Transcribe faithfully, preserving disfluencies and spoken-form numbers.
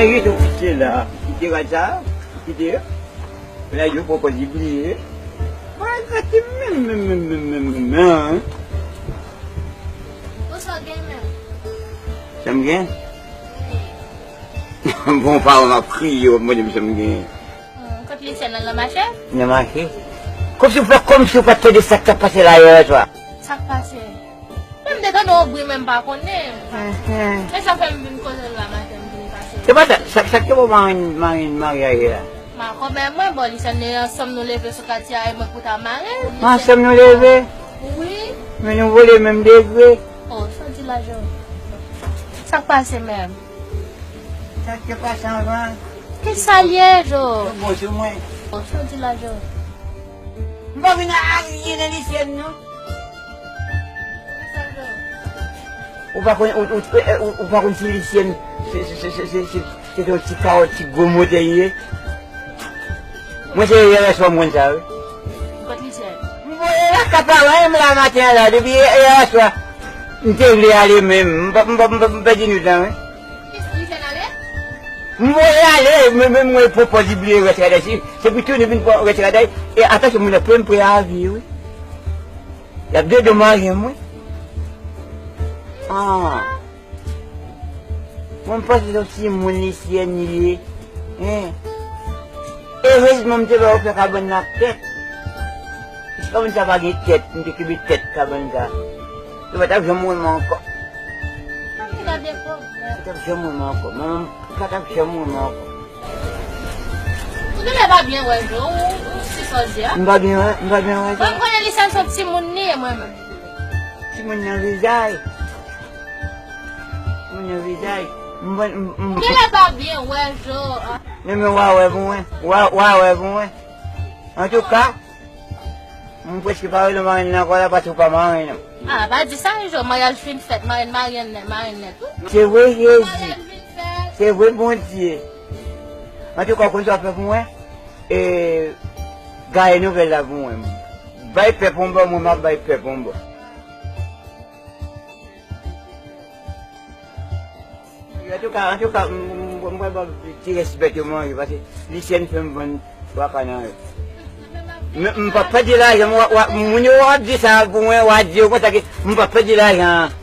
Rete ofisye la, kite rad sa, kite yo. Lè yo poko di bliye. Mwen gate menm, menm, menm, menm, menm, menm, menm, hein. Ou sa gen menm? Sa m gen? Wi. Bon, paran ap kriye, w ap mande m sa m gen. Hmm, kot Lisyèn nan, nan mache? Nan mache. Kòmsi w pa, kòmsi w pa t tande sa k t ap pase la yè swa. Sa k pase? Mwen m te tande yon bri, men m pa konnen. Mhm. E sa fè m vin koze l la maten, m vin pase. Se pa sa, sa, sa k te bon marenn, marenn, marye a ye la? Ma kòmè mwen, bon, li sèl ne ansanm nou leve sou katye a, e mwen pou ta mare. Ansanm nou leve? Wi. Men nou vole menm degre. Oh, sa w di la, Jo? Sa k pase menm? Sa k te pase anvan? Ki sa l ye, Jo? Yo bon sou mwen. Oh, sa w di la, Jo? M pa vin a aryen nan Lisyèn, non. Ou pa konn, ou, ou, ou, ou pa konn si Lisyèn se, se, se te yon ti kawòt, ti gwo motè li ye. Mwen se yè swa m konn sa, wi. Kot Lisyèn? M voye lakay paran m la maten an la, depi yè swa. M te vle ale menm, m pa, m pa, m pa, m pèdi nou tan, wi. Lisyèn ale? M voye ale, men, men mwen poko di bliye rès rad la, si, se pou tounen vin pran rès rad la, e atansyon moun nan pran m pre avi, wi. Y ap dedomanje mwen. Ah. Mwen m panse se yon timoun Lisyèn li ye. Hein. Erezman m te ba yo fè kabann nan ak tèt. Si kabann sa pa gen tèt, m te kenbe tèt kabann sa. Yo pa t ap janm wè m ankò. Yo pa t ap janm wè m ankò. Manman m pa t ap janm wè m ankò. Ou genlè pa byen wè, Jo, ou, ou si sa w di a. M pa byen wè, m pa byen wè sa. Mwen, m konnen Lisyèn se yon timoun li ye, mwen menm. Timoun nan vizaj. Timoun nan vizaj. M, m, m, ou genlè pa byen wè, Jo, a. Men, men, w a wè pou mwen. W a, w a wè pou mwen. Antouka, m prèske pa rele marenn nan ankò la, paske w pa marenn nan. A, pa di sa, Jo, maryaj fin fèt, marenn, marenn nèt, marenn nèt, wi. Se vre, Jezi. Maryaj fin fèt. Se vre, Bondye. Antouka, w konn sa w ap fè pou mwen? E, gaye nouvèl la pou mwen. Bay pèp yon bò, mwen m ap bay pèp yon bò. Antouka, antouka, m, m, m, m pral ba ti rès bèt yo manje, paske Lisyèn fè m vann twa ka nan yo. Men m p ap pèdi lajan, m, w, w, moun yo w ap di sa pou mwen, w a di yo konsa ke m p ap pèdi lajan an.